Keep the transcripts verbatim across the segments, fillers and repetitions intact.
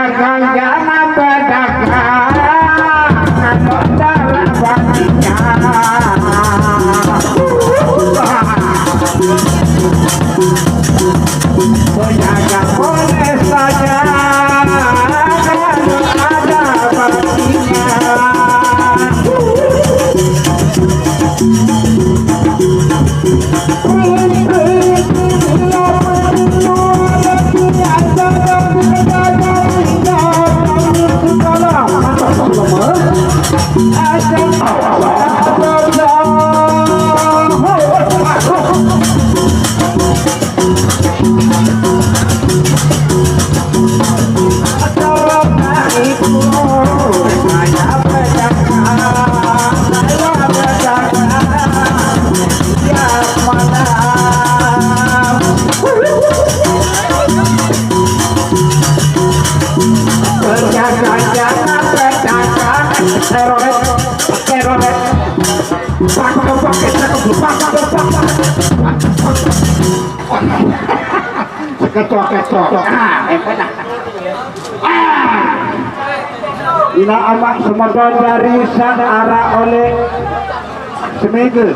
Jangan pedagang, kalau dalam baginya. Pedagang boleh saja, kalau ada baginya. Teroret, teroret, teroret. Ketok-ketok. Ah, eh, pernah. Ah. Ina amak semedon dari sang ara oleh semege.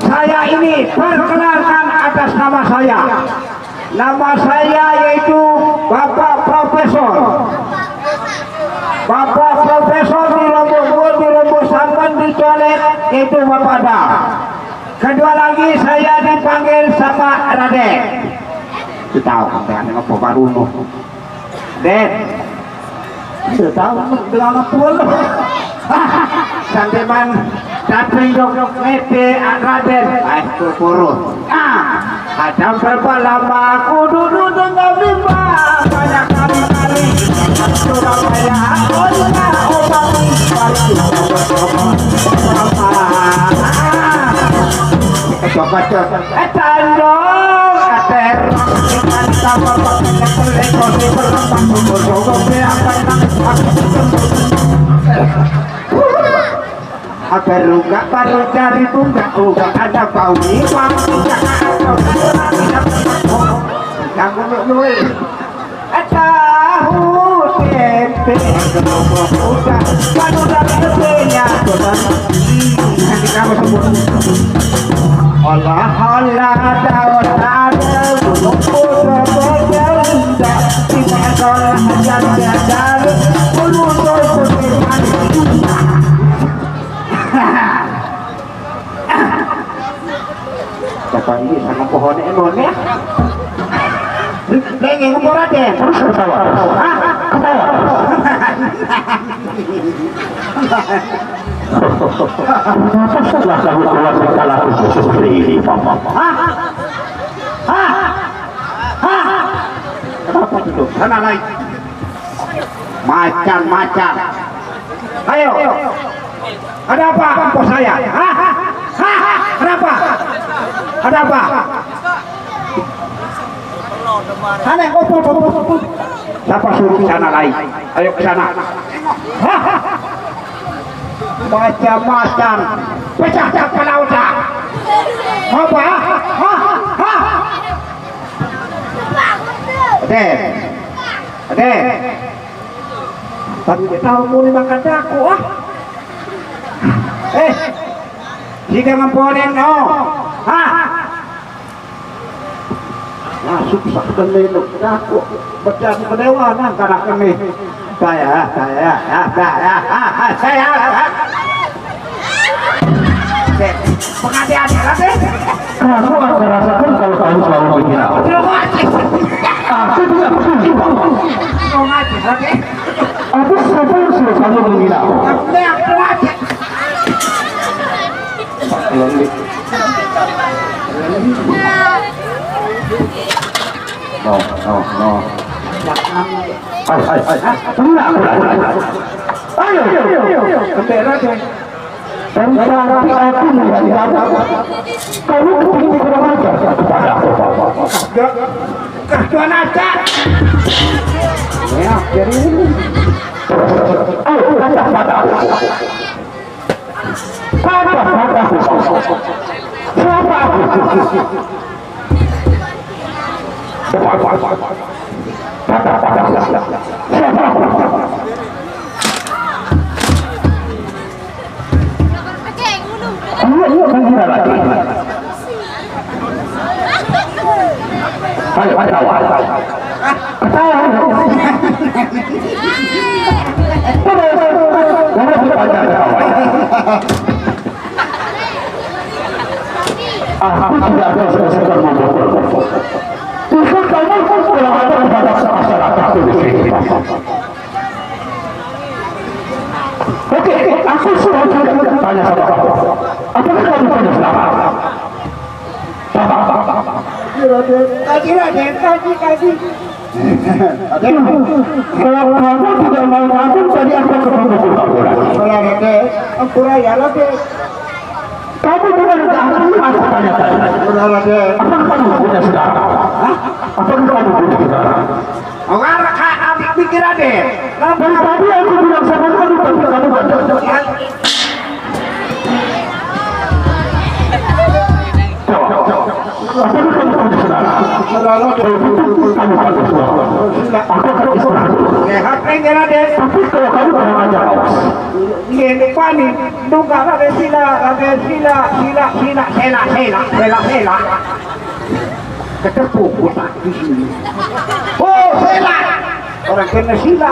Saya ini perkenalkan atas nama saya. Nama saya yaitu Bapak Profesor. Bapak Profesor di Lombok Bud, di Lombok Samban, di Colet, yaitu Bapak Da. Kedua lagi saya dipanggil sama Raden. Kita tahu sampai ada apa baru no. Den. Sudah tahu dengan apa lo. Santeman tapi dok mete Raden. Ayo turun. Ah, ada berapa lama aku duduk dengan bimba, banyak kali kali. Surabaya, oh ya, oh balik, balik. Coba, coba. Tandong, ater. Agar runggak baru cari tunggak, udah ada bau iwak. Kamu luwe. Tahu tempe. Udah, kan udah tempe ya. Nanti kamu sebut. Allah, Allah, tahu, tahu. Udah, udah, udah. Tidak ada yang jalan. Dulu, dulu, dulu. Siapa ini sama pohon enon ya? Lagi ngomong aja. Terus ketawa. Hah? Ketawa. Kenapa setelah kamu keluar di kalaku seperti ini, Mama? Hah? Hah? Hah? Kenapa itu? Sana naik. Macan-macan. Ayo. Ada apa, Mpok saya? Hah? Hah? Ada apa? Ada apa? Sana, opo, opo, opo. Siapa suruh ke sana lagi? Ayo ke sana. Hah? Macam-macam. Pecah-pecah kepala otak. Apa? Hah? Hah? Deh. Deh. Tapi dia tahu mau dimakan aku, ah. Eh, jika ngemporin, no. Hah? Masuk sak bendino, aku. Baca aku kedewa, nang kanak ini. Saya, saya, ya, saya, ya, saya, ya. Oke, pengadilan ya, oke. Kamu akan rasakan kalau kamu selalu menghina. Aku tidak peduli, Pak. Mau ngaji, oke? Aku sudah tahu sudah kamu menghina. Aku tidak ngaji. No, no, no. Ayo, ayo, ayo. Ayo, ayo, ayo. Sampai raja. Dan berarti aku menghina kamu. Kamu kepingin kurang ajar kepada aku. Kah, Tuan Aca. Ya, jadi ini. Ayo, kata padaku. Kata padaku. Siapa aku? Cepat, cepat, cepat. Kata-kata siapa? Siapa aku? Ayo, ayo, kan kita lagi. Ayo, ketawa. Ketawa. Terus, jangan dipanjang ketawa. Aku tidak ada sekedar memukul. Justru kamu kurang ajar terhadap masyarakat di sini. Oke, aku suruh tanya sama kamu. Apakah kamu punya saudara? Bapak, bapak, bapak. Kaji, Raden. Kaji, Raden. Kaji, kaji. Kalau kamu tidak mau ngaku, tadi aku akan memukul kamu, Raden. Ampura, Raden. Ampura, ya, Raden. Kamu dengar nggak? Aku tanyakan. Ampura, Raden. Apakah kamu punya saudara? Hah? Apakah kamu punya saudara? Orang adik pikir, Raden. Dari tadi aku bilang sama kamu, tapi kamu nggak dengar. Jawab, jawab. Apakah kamu punya saudara? Kalau betul, kamu harus jawab. Aku akan istirahat. Sehat, Raden. Tapi kalau kamu kurang ajar, awas. Ini, ini, Pak, nih. Tunggal, Raden, sila, Raden, sila, sila, sila, sila, sila, sila, sila. Ketepuk otak di sini. Oh, sila. Orang kena sila.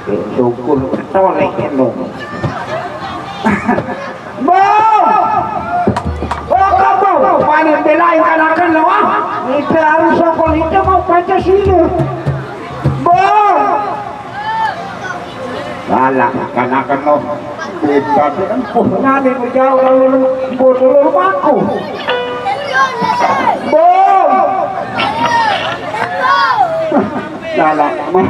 Eh, syukur ketolek, no. Bang! Oh, kamu paling belain anak-anak, ah? Itu harus syukur, itu mau Pancasila. Bang! Salah, anak-anak, no. Kita tuh empuh, nanti mau jauh lalu buat dulu rumahku. Bang! Salah, mah.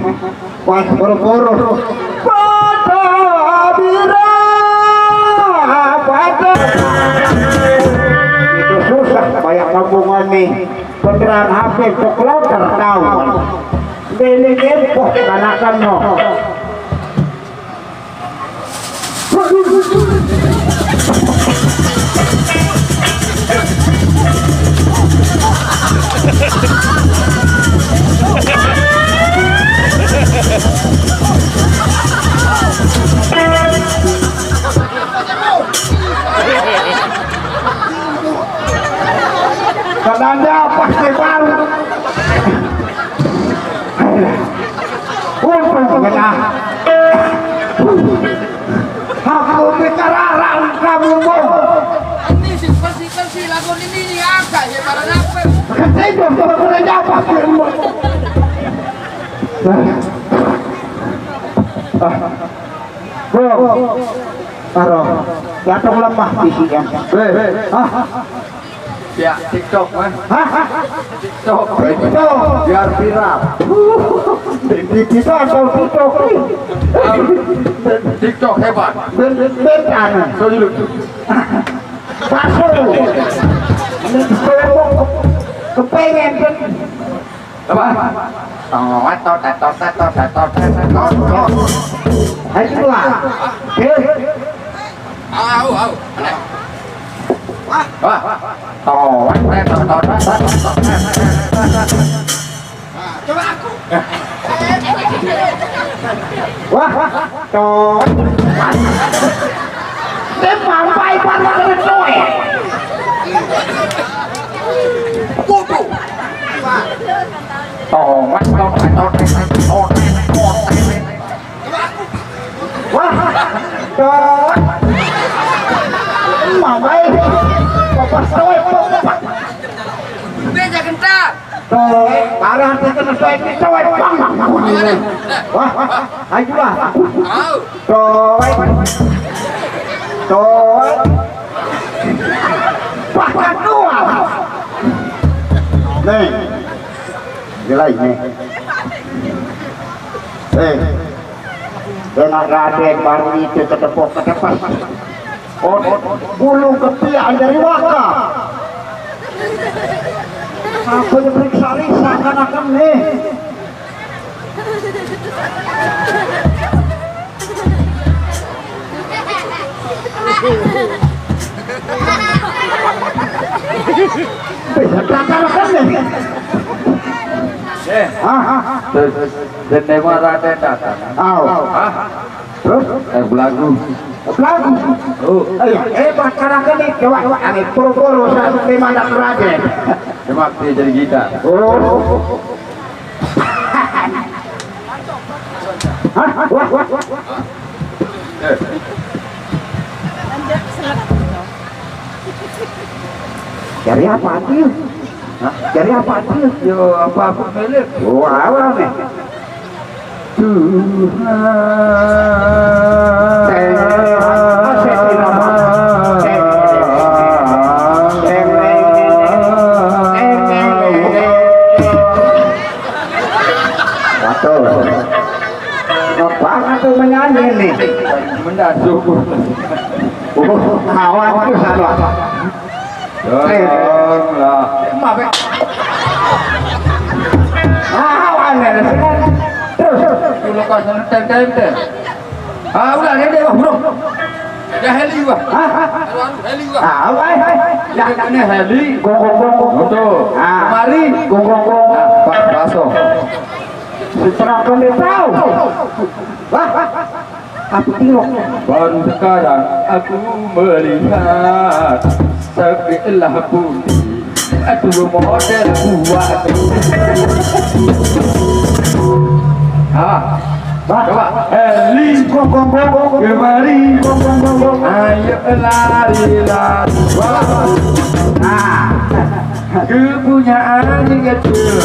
Wah, boro-boro. Pada bira, pada. Itu susah, banyak kampungan nih. Beneran H P untuk loter tahu. Ini gempoh kanakan no. Kadang apa sih baru? Untung kena. Aku bicara kamu mau. Ini si bersih-bersih lagu ini nih, agak ya, barang apa? Ketidur, sudah kena jawab, Firman. Ah. Bro. Taruh. Jatuh lemah di sini. Eh. Ah. Ya, TikTok, Mas. Hah? TikTok. TikTok. Biar viral. Di, di TikTok atau TikTok? TikTok hebat. Ben, ben, ben, anu. Tuh dulu. Pasu. Ini kelompok kepengen, kan? Apa? Tot, tot, tot. Ayo, keluar. Oke. Au, au. Wah. Wah. Tot, tot, tot. Nah, coba aku. Wah, tot. Dia mampai pada kecoy. Kudu. Tot, tot, tot, tot, tot. Wah, tot. Mamai. Bapak soe, Bapak. Beja gentar. Tot, parah, kita soe, soe, Bang. Wah, ayo lah. Au. Tot. Tot. Pakai dua. Nih. Jelai nih. Eh. Enak Raden baru itu ketepok-ketepok. Oh, bulu kepian dari waka. Aku diperiksa-riksa kan akan nih. Wis, datang kan nih. Eh, ah, ah. Terus, dan tema Raden datang. Aw. Hah? Terus? Eh, belagu. Belagu. Oh. Eh, eh, pas sekarang kan nih, coba, coba, ane puru-puru, saya tema anak Raden. Emang dia jadi gitar. Oh. Hah? Wah, wah, wah. Eh. Cari apa dia? Hah? Cari apa dia? Yo, apa aku milik? Oh, awal nih. Tuhan. Teng, teng, teng, teng, teng, teng. Waduh. Ngapain tuh menyanyi nih? Mendadak. Oh, kawan tuh sama. Tolonglah. Maaf, ya. Ah, aneh, aneh. Terus, terus. Dulu kau sana, tem, tem, tem. Ah, udah, ini deh, bro. Ya, heli, wah. Hah? Aduh, aduh, heli, wah. Ah, apa, eh, eh, eh. Ya, ini heli. Gong, gong, gong, gong. Betul. Ah. Kemari. Gong, gong, gong. Nah, Pak Baso. Setelah kami tahu. Wah, wah, wah. Aku tengok. Baru sekarang aku melihat sebilah putih. Aduh, model buat. Ha. Coba. Heli. Kong, kong, kong, kong. Kemari. Kong, kong, kong, kong. Ayo lari, lari. Wah. Nah. Kepunyaan kecil.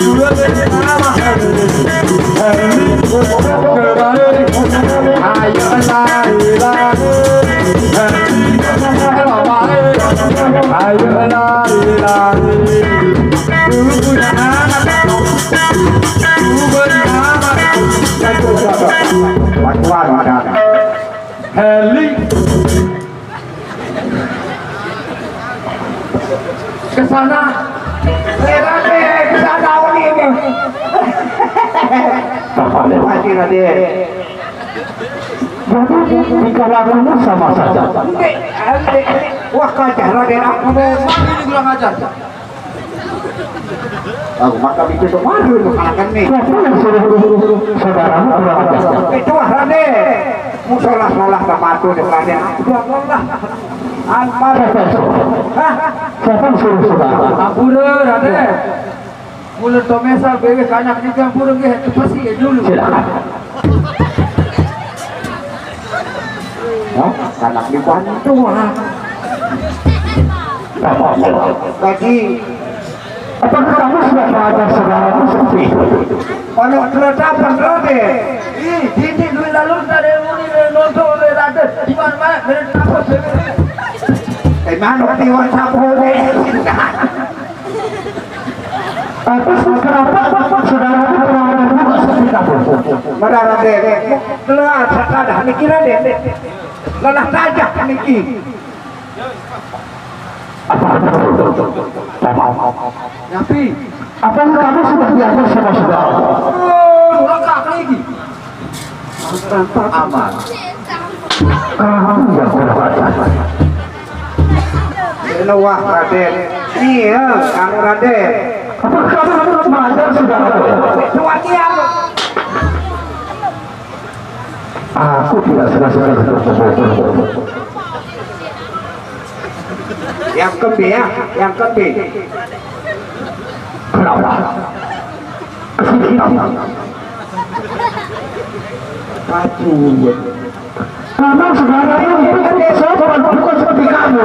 Dua bersama. Ayo lari, lari. Ayo lari, lari. Kepunyaan. Dua bersama. Bantuan, Mak. Heli. Ke sana. Eh, Raden, ke sana, Uni ini. Apa lewat, Raden? Jadi, tingkah lakunya sama saja. Ente, ente, ente. Wah, kacau, Raden, aku mau mandi di kurang ajar. Aku mata itu kemarin, makan nih. Siapa yang suruh saudaramu kurang ajar? Itu, Raden. Musola salah sama aku deh, Raden. Aku udah lelah. Ampar. Siapa yang suruh? Hah? Siapa yang suruh saudara? Ampura, Raden. Mula tomesa bewe kanak ni ampura nggih, tepasi ya dulu. Silakan. Hah? Kanak dibantu, ha. Tadi. Apakah kamu sudah mengajar saudaramu seperti itu? Ono keletapan, Raden. Ih, ini duit lalu dari Uni, dari Nonto, dari Raden. Di mana-mana, dari apa, dari. Eh, mana di WhatsApp, Raden? Terus kenapa saudaramu kurang ajar juga seperti kamu? Mana, Raden? Lelah, sakada, mikir, Raden. Lelah saja, mikir. Apa, apa, apa, apa, apa, apa. Nyapi. Apa kamu sudah diatur sama saudara? Oh, lengkap lagi. Aman. Kamu yang kurang ajar. Ini wah, Raden. Iya, kamu, Raden. Apa kamu mengajar saudara? Tuan dia. Aku tidak sengaja untuk memukul. Yang kembe ya, yang kembe. Kenapa? Kesini. Aduh. Karena saudara ini sopan, bukan seperti kamu.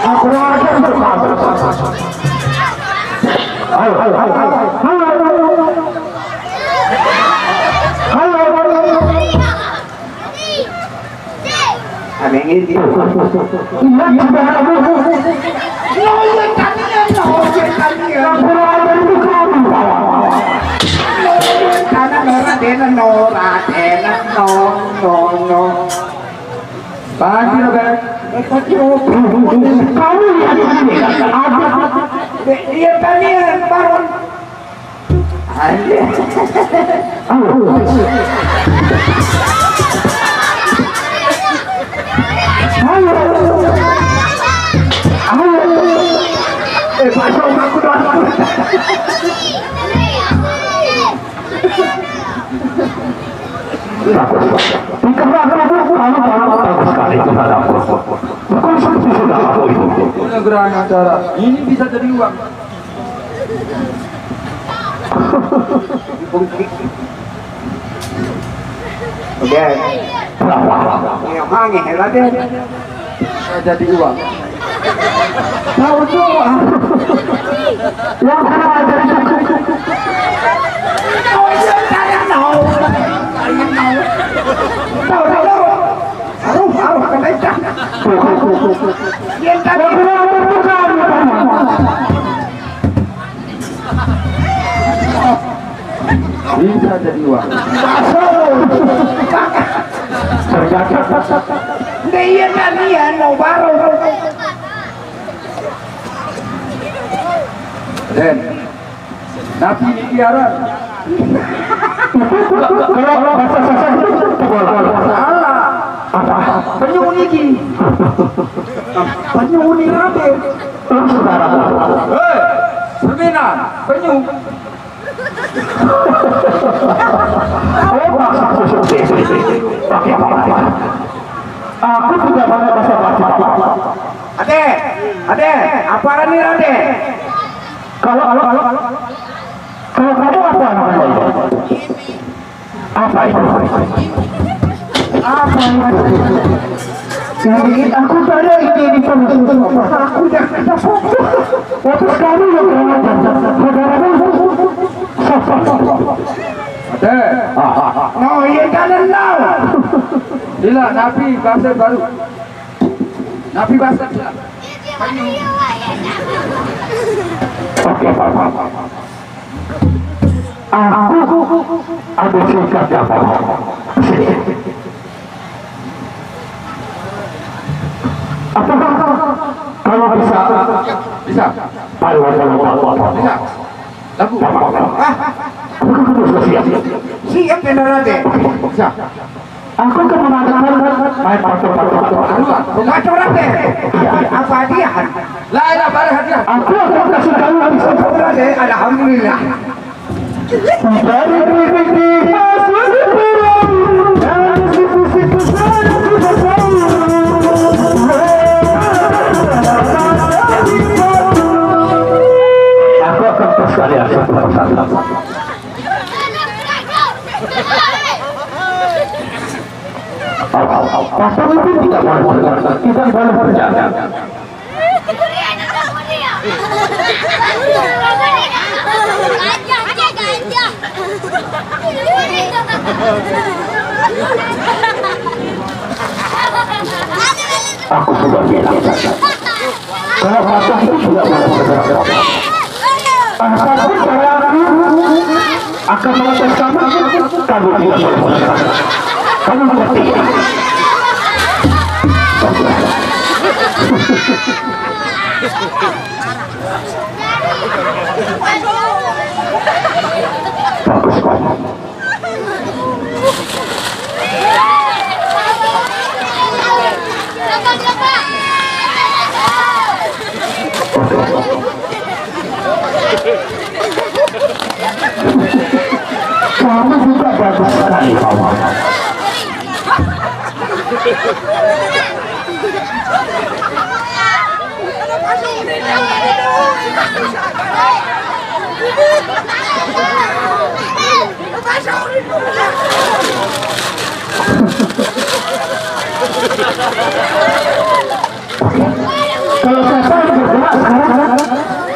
Aku ajar untuk kamu. Ayo, ayo, ayo, ayo. Halo. Ada yang ini. Iya, sudah ada. Loyo tanian, loyo tanian. Kurang ajar itu kamu. Loyo tanah, Nora, Dena, Nora, Dena, no, no, no. Pagi, Robert. Kamu lihat ini. Ada. Iya, tanian, baru. Ayo. Ayo. Ayo. Bagus. Tingkah laku kamu, kamu bagus sekali terhadapku. Bukan seperti saudaraku itu. Ini gerangan cara. Ini bisa jadi uang. Oke. Berapa? Yang mana, Raden? Saya jadi uang. Tahu tuh. Yang kurang ajar itu. Oh, iya, saya tahu. Saya tahu. Tahu, tahu, tahu. Aduh, aduh, kena ikan. Yang tadi. Yang kurang ajar itu kamu. Bisa jadi uang. Ternyata. Nde iya kan iya, no baru. Den. Nabi ini tiara. Kalau bahasa Sasak itu salah. Apa? Penyu niki. Penyu ni Raden. Hei, permainan penyu. Oh, bahasa Sasak. Pakai apa? Aku tidak banyak bahasa basi. Ade, ade, apa ni, Ade? Kalau, kalau, kalau, kalau kamu apa namanya itu? Apa itu? Apa itu? Yang bikin aku pada ini di perut. Aku jangan dapat. Waktu sekali yang kurang ajar. Saudaramu. Ade. No, iya, kalian tahu. Bila Nabi bahasa baru. Nabi bahasa. Oke, Pak. Aku ada singkat kata. Apakah kalau bisa? Bisa. Paling wajar. Bisa. Lagu. Ah, apakah kamu sudah siap? Siap, Raden. Bisa. Aku akan mengadakan main patok-patok. Aduh, pemacam, Raden. Apa dia? Lah, lah, pada hadiah. Aku akan kasih tahu langsung. Raden, alhamdulillah. Dari bibit masuk perang, dari situ-situ saya sudah tahu. Aku akan kasih kalian satu persatu. Pasal itu tidak boleh bergerak, tidak boleh berjalan. Aku sudah bilang, kalau pasal itu tidak boleh bergerak. Apapun cara aku akan melakukan sama, kamu tidak boleh melakukan. Kamu mengerti? Bagus, Pak. Kamu juga bagus sekali, Paman. Kalau saya bergerak sekarang,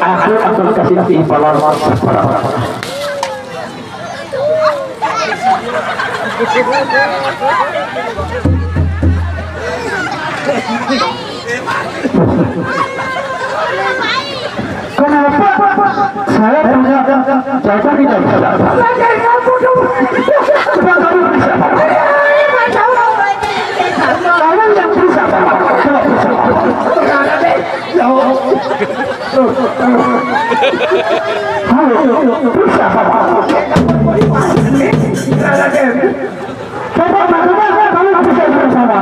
aku akan kasih imbalan sekarang. Kenapa saya punya jawaban tidak bisa? Kenapa kamu bisa? Kamu yang bisa, Pak. Coba bisa, Pak. Halo, bisa, Pak. Coba, Pak, coba, kamu bisa bersama.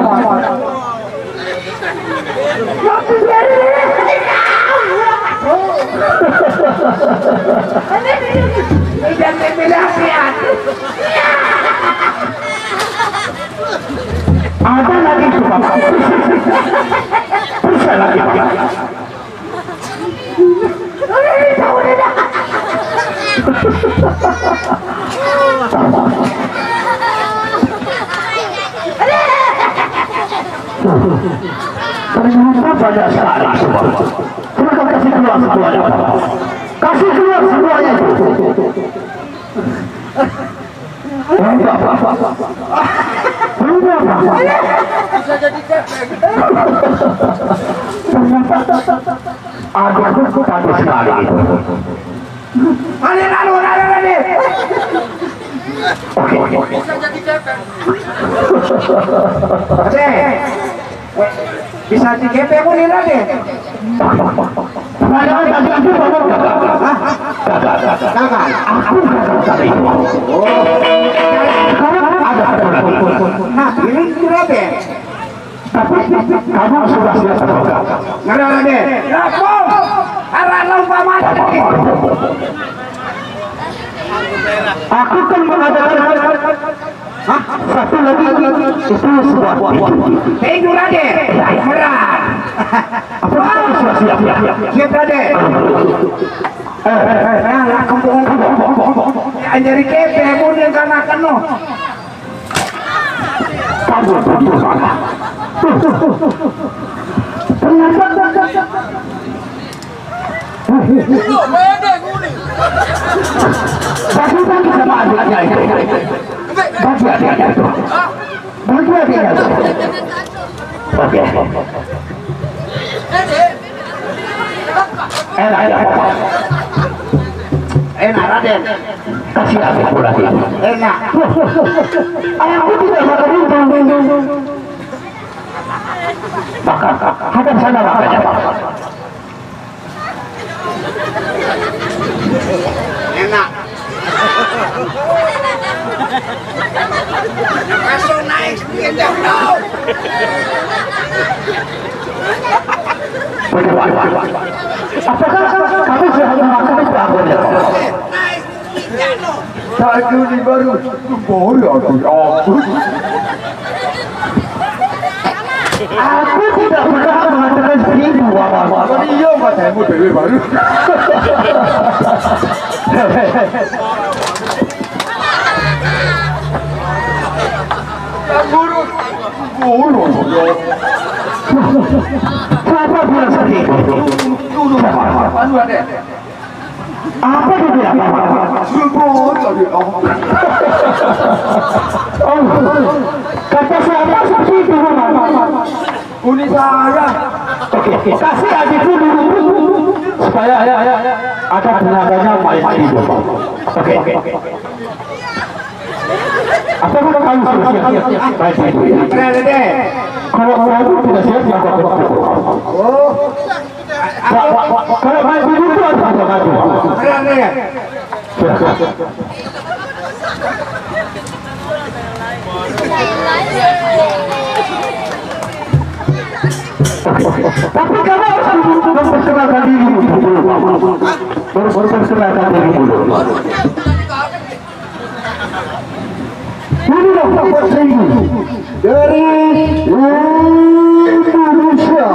Jangan bilang hati-hati. Bisa lagi, Pak. Ternyata banyak sekali semua. Silakan kasih keluar semuanya, Pak. Kasih keluar semuanya itu. Enggak, Pak. Enggak, Pak. Ternyata ada, bagus sekali itu. Ada lalu, ada lagi. Oke, oke, oke. Oke. Bisa dikepeng pun ini, Raden. Padahal tadi aku ngomong gagal. Hah? Gagal. Gagal. Aku gagal tadi. Oh. Sekarang ada satu lagi. Nah, ini, Raden. Tapi kamu sudah siap atau enggak? Ngerti, Raden. Lapor. Arah lomba mana ini? Aku kan mengadakan, hah? Satu lagi, itu sebuah tinju. Tinju, Raden. Berat. Apa kamu sudah siap? Siap, Raden. Eh, eh, eh. Nah, lah, kembung. Anjari kepe, mun yang kana keno. Kamu butuh mana? Ternyata bagi-bagi sama adiknya itu. Bagi adiknya itu. Bagi adiknya itu. Oke. Enak ya, Pak. Enak, Raden. Kasih aku pula ini. Enak. Aku tidak makan itu. Makan, Pak. Hadap sana makanya, Pak. Enak. Masuk naik, dia jatuh. Bagaimana? Apakah kamu sudah memakan itu akunnya? Naik, dia jatuh. Satu lima ratus. Boy, aku ampun. Aku tidak pernah mengatakan seribu, Bapak. Iya, Mas, saya mau dewe baru. Yang buruk. Buruk, ya. Siapa bilang seribu? Dulu, Pak. Anu ada. Apa dia bilang, Pak? Buruk, ya, ya. Oh, kata siapa seperti itu, Pak? Uni saya. Oke, kasih adikku dulu supaya ada tenaganya main tinju. Oke. Apa kamu sudah siap main tinju? Kalau kamu tidak siap, maka aku pukul. Oh. Pak, Pak, Pak, kalau main tinju itu harus ada maju. Silakan. Tapi kamu harus memperkenalkan diri dulu. Baru, baru perkenalkan diri dulu. Ini loh, Pak Sri. Dari Indonesia,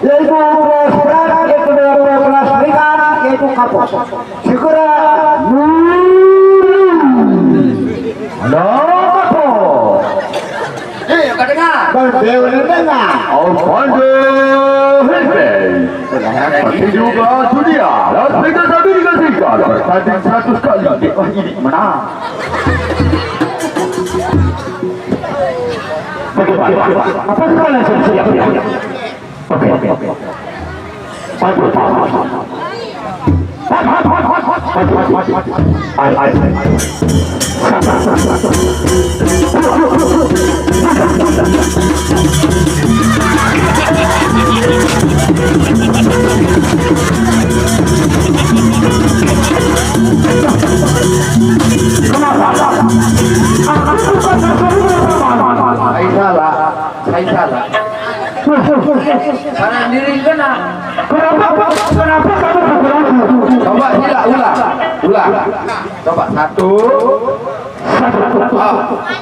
yaitu kelas berat, yaitu dari kelas ringan, yaitu kapok. Segera. Halo, kapok. Eh, kau dengar? Bang Dewa dengar. Oh, Bang Dewa. Masih juga dunia. Las Vegas Amerika Serikat. Bertanding seratus kali. Wah, ini menang. Bagaimana? Apa kalian sudah siap? Oke, oke, oke. Aduh, Pak. Pak, Pak, Pak, Pak, Pak. Ayo, ayo, ayo. Kenapa? Aku bukan pencuri, Pak. Saya salah. Saya salah. Salah diri kena. Kenapa, Pak? Kenapa kamu ragu-ragu? Coba sila ulang. Ulang. Coba satu. Satu. Ah.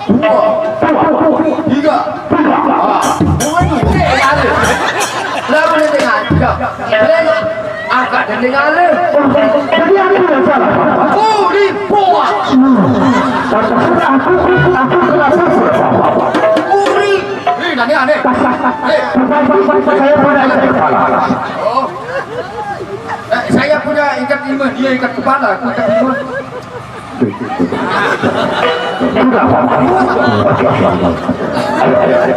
Dua. Dua. Tiga. Tiga. Ah. Jadi aku yang salah. Uri, boa. Aku, aku, aku kenapa? Uri. Ih, nani aneh. Eh, saya pada ikat kepala. Oh. Eh, saya punya ikat lima, dia ikat kepala, aku ikat lima. Sudah, Pak. Ayo, ayo, ayo.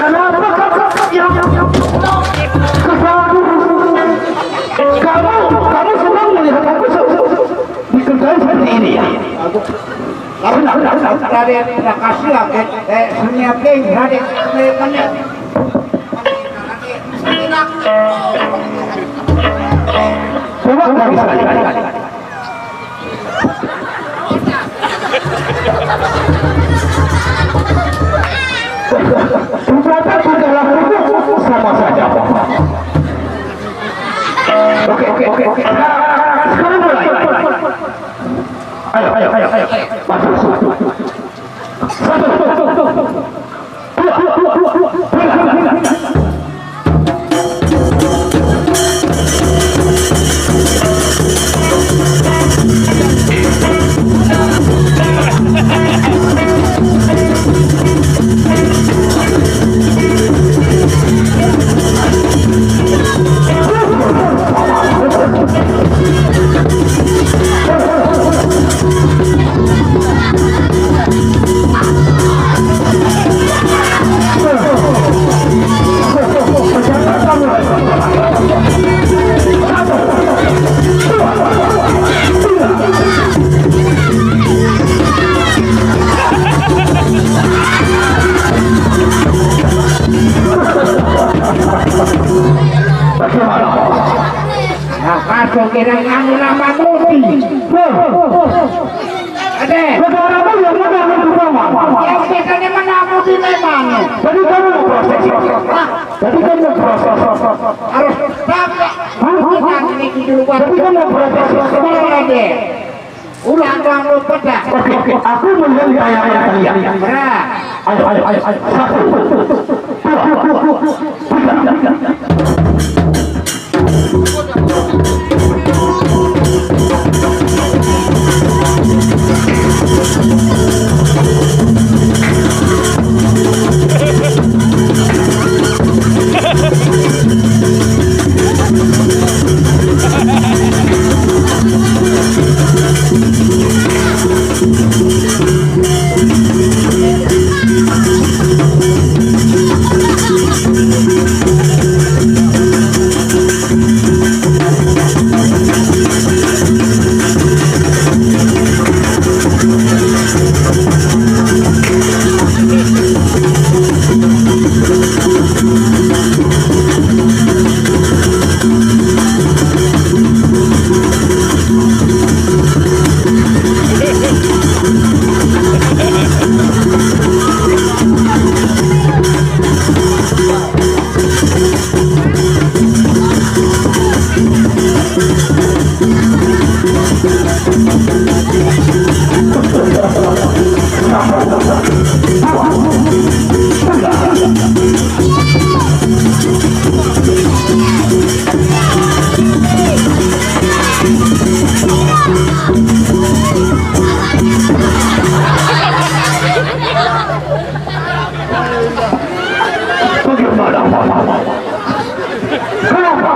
Kenapa kau, kau, kau, yang, yang, kau, kau, kamu, kamu senang melihat aku se-, se-, dikerjain seperti ini ya? Aku, aku, aku, aku, Raden, terima kasih lah, Raden. Eh, senyap, Raden. Coba lagi sekali. Perbuatan pada lakukan sama saja, Pak. Oke, oke, oke, oke. Sekarang mulai. Ayo, ayo, ayo, ayo. Masuk, masuk, masuk. Satu. Nah, masuk kira nganu nama Mudi. Ada. Saudaramu yang mana yang pertama? Yang biasanya mana Mudi memang. Jadi kamu mau proses. Hah? Jadi kamu mau proses. Harus tahu. Hah? Bukan ini dulu, Pak. Jadi kamu mau proses. Kalau ada. Ulang, ulang, ulang, pedas. Oke, oke. Aku melihat tayangan kalian. Berat. Ayo, ayo, ayo, ayo. Satu, dua, dua, dua, tiga. Bagaimana? Kenapa?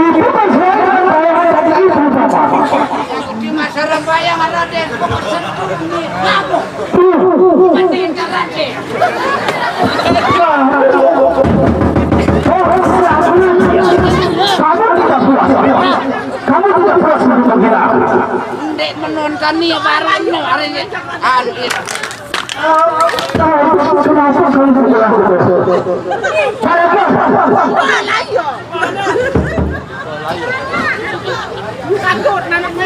Itu kan saya kan bayangan tadi itu, Bapak. Di masa bayang ada deh. Kamu tidak puas, kamu tidak puas untuk menghina aku. Ndek menonton nih barang no hari ini. Anu ini. Kenapa kamu tidak puas?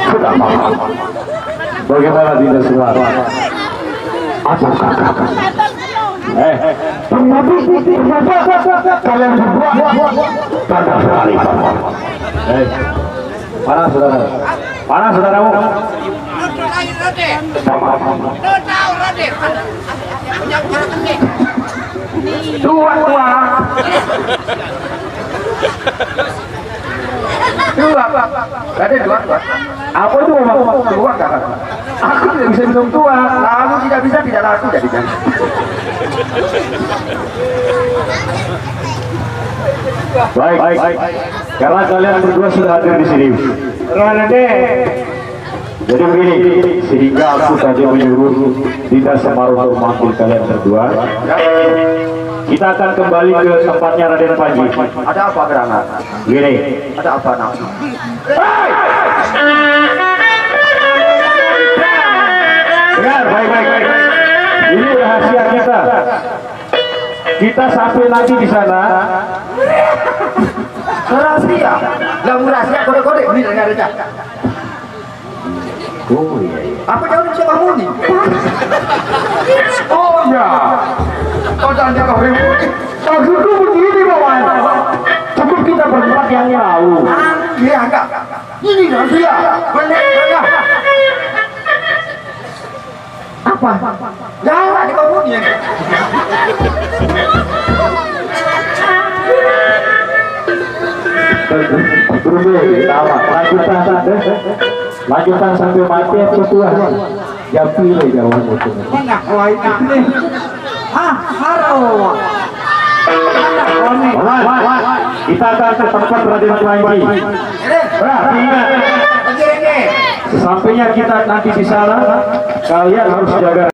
Sudah malam. Bagaimana Dinda Semar? Apa kata? Eh, kenapa, kenapa kalian berdua tanda sekali? Eh, mana saudara? Mana saudaramu? Dua, dua. Dua. Raden, dua, dua. Apa itu, Bapak? Dua, kakak. Aku tidak bisa minum tua. Kalau tidak bisa, tidak laku jadinya. Baik, baik. Karena kalian berdua sudah hadir di sini. Raden. Jadi begini, sehingga aku tadi menyuruh Dinda Semar untuk memanggil kalian berdua. Kita akan kembali ke tempatnya Raden Panji. Ada apa gerangan? Gini. Ada apa nak? Dengar, baik, baik, baik. Ini rahasia kita. Kita sampai nanti di sana. Rahasia. Lah, rahasia kode-kode ini ada. Oh iya, iya. Apa jauh siapa muni? Oh iya. Kau jangan dikau ribut. Maksudku begini, Bapak. Cukup kita berempat yang tahu. Iya, enggak. Ini rahasia. Benar, benar. Apa? Jangan dikau muni. Berhubung, sama. Lanjutan, lanjutan sampai mati apa tua? Japi le jauh itu. Mana kau ini? Hah, haro. Mana kau ini? Mas, kita akan ke tempat Raden Panji. Berarti ingat, sesampainya kita nanti di sana, kalian harus jaga.